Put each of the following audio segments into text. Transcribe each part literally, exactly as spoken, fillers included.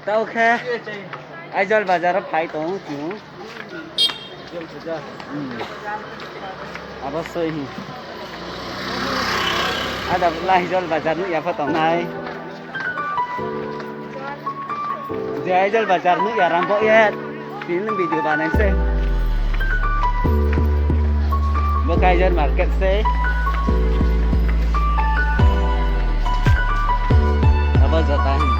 Tao khe Aizawl bazar wo phai tong ou chung. Hmm. Abo soi hi. Ada la Aizawl bazar nuh ya pho tongnai. Je Aizawl bazar nuh ya rang bo ye. Tini video banai se. Bo khe Aizawl market se. Abo jota hin.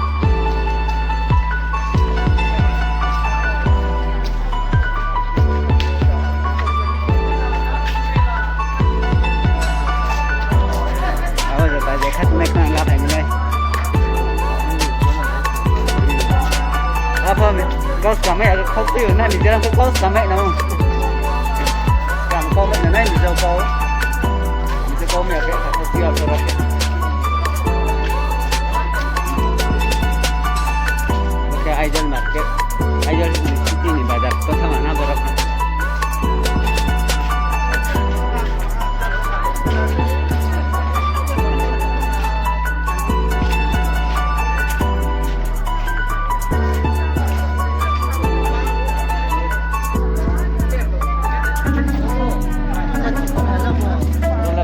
Abo jota je kha tongnai khna la phai nai. Apho mi, kau samai aro khau tui na ni jera kau samai na. Kam kau na nai ni jauh kau. Ni jauh kau mi ake kha khau tui aro kau. Oke, Aizawl market. Aizawl city ni bazar. Kau sama na borok.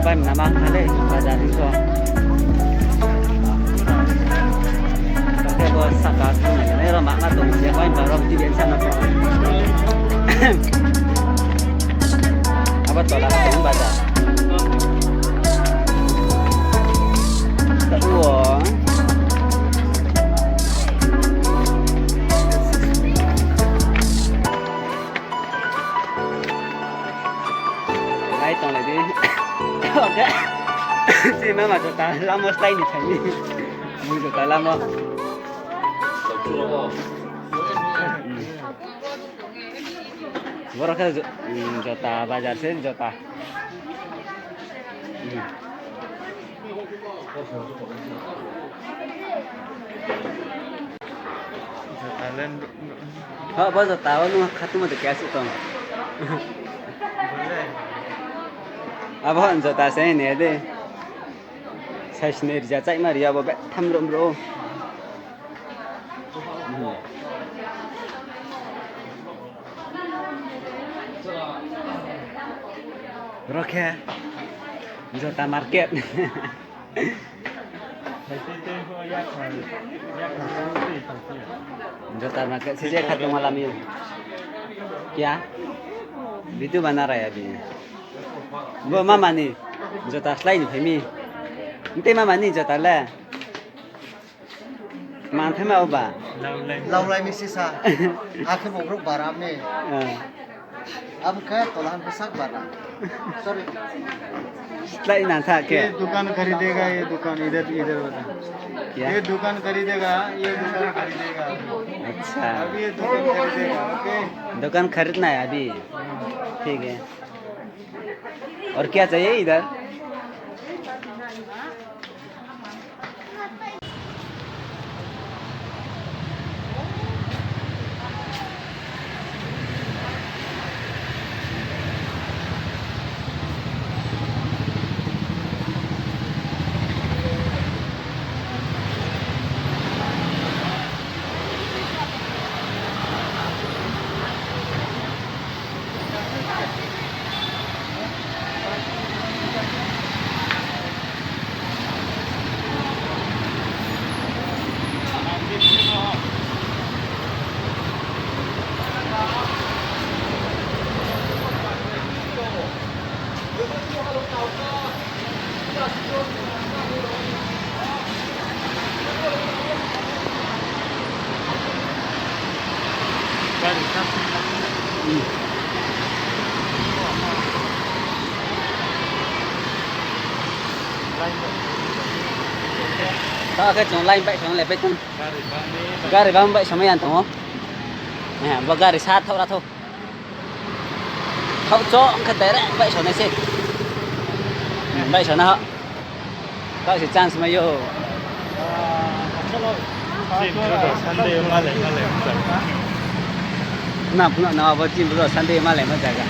Bai nama kha le bazar ni so. Oke, bo saka ni ro ma ma tong se bai ba ro ti ben sa na. Abo tola tong bazar. Uo. Lai tong lai di. Oke. Si mama jota lamo slái ni phai ni. Mui jota lamo. Borok khe jo-, um, jota bazar se jota. Um. Jota le. Ha, bo jota o nung khatungma de kya se tong. Abo jota se ne de. Size ni rja chaima ri abo be tham rom ro. Ro khe jota market. Jota market se je khatungma lami. Kya? Video bana raya bini. Bo mama ni jota slái ni phai mi. Nte mama ni jota le. Manthaima oba. Laulai mi sisa. Akhe bo brouh bara mi. Ah. Abo khe tola han bwsak bara. Sorry. Slái nang tha khe. ये दुकान खरीदेगा, ये दुकान इधर, इधर बता। क्या? ये दुकान खरीदेगा, ये दुकान खरीदेगा। अच्छा। अभी ये दुकान खरीदेगा, ओके? दुकान खरीदना है अभी। ठीक है। और क्या चाहिए इधर? Tao khe chung line bai song le pai tong. Gari bang bai song yang tong o. Bo gari sa thok ra thok. Thok cho ong khe direct bai song nai se. Bai song na ho. Kau se chance mai yo. Chini bro Sunday malai malai msa. Na phno na abo chini bro Sunday malai ma jaga.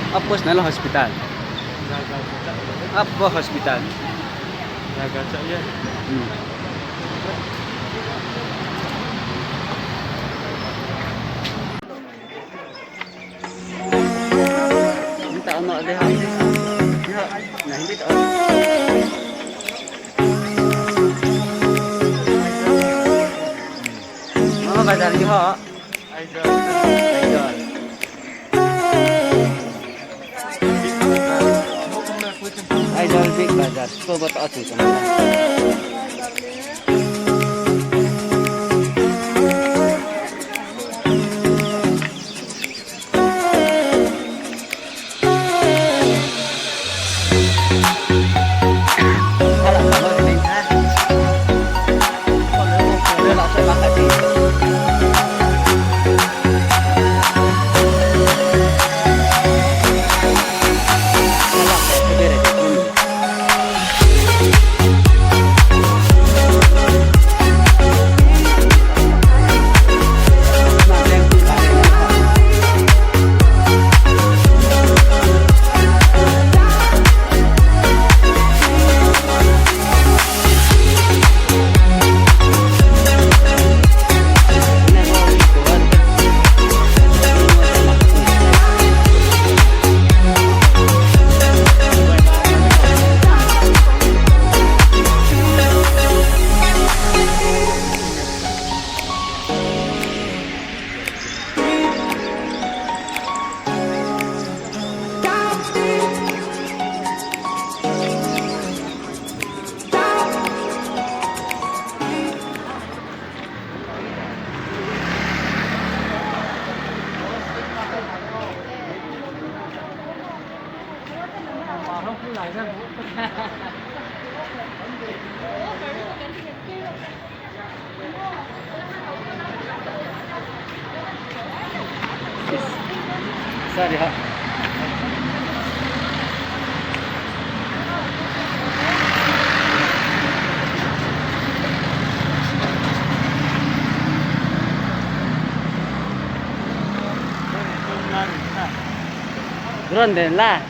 Abo personal hospital. Abo hospital. Zaga chah ya. Hmm. Nta ono de ha. Ya, na hindi to. Mama bazar ni ho. Idol. Idol Big Bazar. Ko bot achu sama. Sorry ha. Ron de la.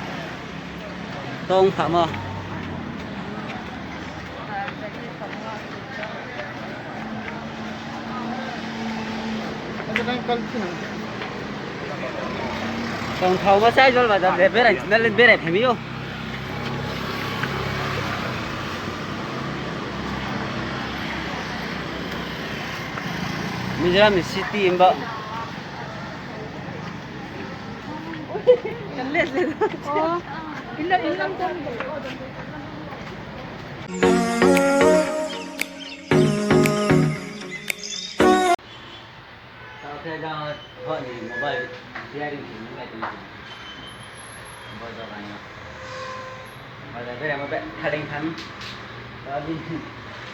Tong phamo. Tong phamo sai jol bazar de berai, nale berai phai mi ou. Mizoram ni city himba. Tao khe jang ho ni mobile repairing khe nunglai tong. Bo dogan yo. Bazar bere mo be khaleng thang. Tao ni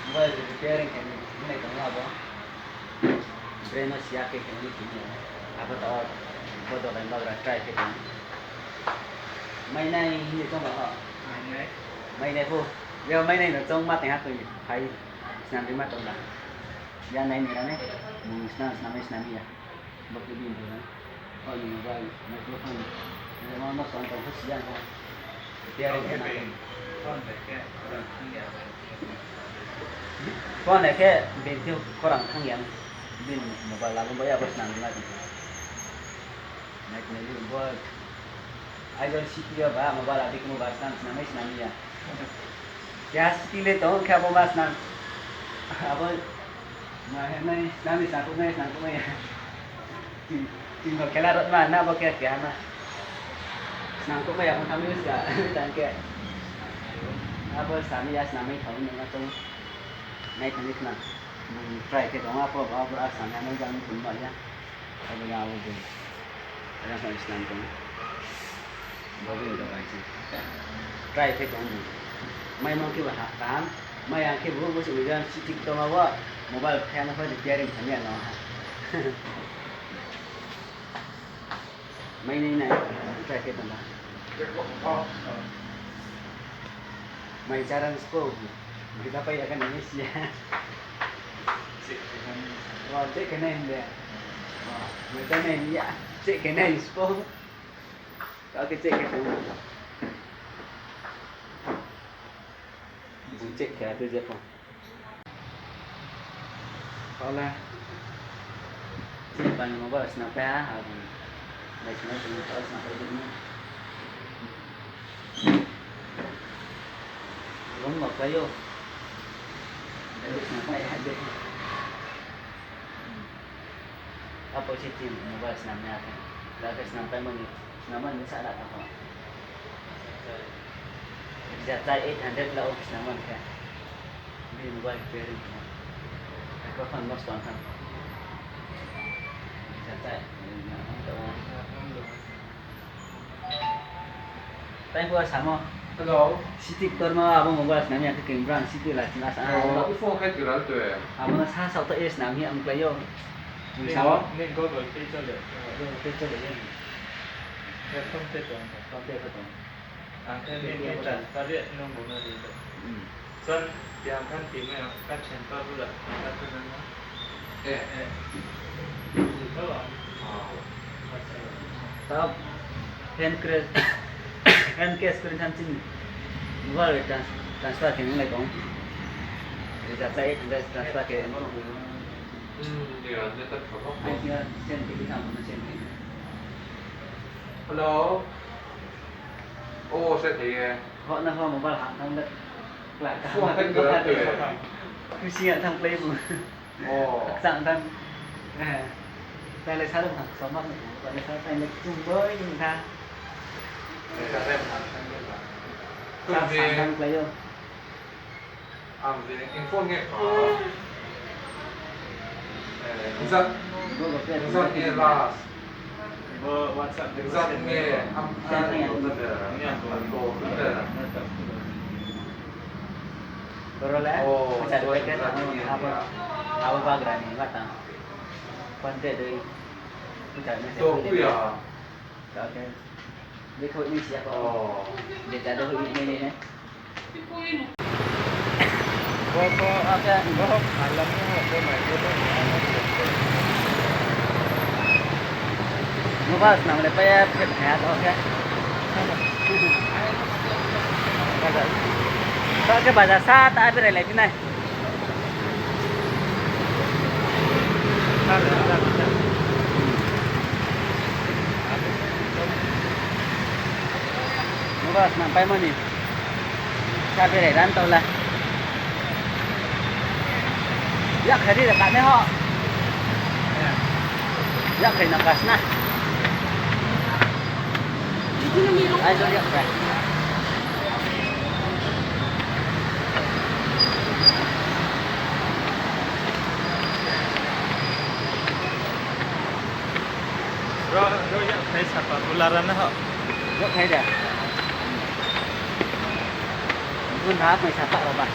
mobile repairing khe nunglai tong abo. Brand no siya khe khe ni khe ni. Abo tao bo dogan bagra try khe tong. Mainai hini tong ba ho. Mainai. Mainai pho. Yo mainai no chong ma teng ha koi phai. Snam ri ma tong ba. Ya nai ni ra ne. Bung snam snam snam ya. Bo khe bini bo na. Ho ni mobile, microphone. Ni ma ma tong tong pho siya ha. Repairing khe na. Phone khe bini thing khorang thang ya. Bini mobile labo bo ya bo snam ri ma tong. Nai nai ni bo. Idol city yo ba mobile adi khe mobile snam snam mai snam ya. Keha city le tong khe abo ma snam. Abo ma he nai snam ni snam kuh nai snam kuh nai. Tin, tin no khela rot ma na bo khe keha ma. Snam kuh mai ya phone tham use ka tang khe. Abo snam ya snam mai thang ni ma tong. Nai thang ni khna. Bung try khe tong a pho ba bo a snam ya nai jang ni phone ma ya. Abo ya abo bung. Abo phone snam tong. Bo bini dogan se. Try khe tong bung. Mai mang khe bo ha kaham. Mai ang khe bo bo se ujan city tongma bo. Mobile khe ma pho repairing khe ya no ha. Mai nai nai, try khe tong ba. Mai charang spo, kita pai akan ini sia. Wah, cek kena ini. Wah, mai ta nai ya, cek kena ini spo. Kau ke cek kena. Check khe, atu je pho. Kau le. Chini bai ni mobile snam pai ha, abo. Bai snam pai ni kau snam pai ni. Rom no kai yo. Bai snam pai ha de. Apo si chini mobile snam ya khe. La khe snam pai mani. Snam mani sa la ta kho. Rza cha eight hundred la o snam man khe. Bini mobile repairing khe. Microphone nosto ong kha. Rza cha, eh, na, ang tong. Tai pho samo. Hello. City ktor ma abo mobile snam ya khe keng brang city la chna sa. Oh, i phone khai tu ral tu e. Abo na sa sa to e snam hi ang klai yo. Ni, ni Google Pay chole. Google Pay chole ya ni. Ya phone pay tong. Phone pay pho tong. Ang khe nini transfer ri, nung bo no ri do. Hmm. Chon, tiang khan ti mai ang, ka chen pa bu la, ka tu nang na. Eh. Eh. Tao, hand crash, hand cash kri tham chini. Mobile trans-, transfer khe nang lai tong. Rza cha eight hundred transfer khe nang tong. Hmm, dia, dia tak apa. Ai, dia, sen khe tham, sen khe. Hello. O, se thai ye. Ho na ho mobile hang thang de. Kla ka phone hang thang de. Khusi ya thang play bu. O. Chang thang. Eh. Tai le sa thang, so ma thang, tai le sa tai le chung boi thang. Eh, sa thang thang de. Sa thang play yo. Ang je info nge pa. Eh, rizat, rizat nge last. Bo WhatsApp de rizat nge am, am, am, am, am, am. Boro le, oh, pucha sorry, de ke rizat nge abo, ya. Abo bagra ni mata. Konte dei. Pucha ni se. To, kuya. Oke. Bikho ni siya ko. Oh. Beta de hui ni ni ne. Bo ko, bo phalam ni ho, bo mai bo bo. Mobile snam le paya phet kha to khe. To khe bazar sa ta berai lai phi nai. Mobile snam pai mani. Sa berai ran tau la. Yak kha di da ka ne ho. Yak kha na ka sna. Ai, so yak kha. Ro, ro yak khai sapa bula rana ho. Yak khai da. Gun ha khai sapa ro ba.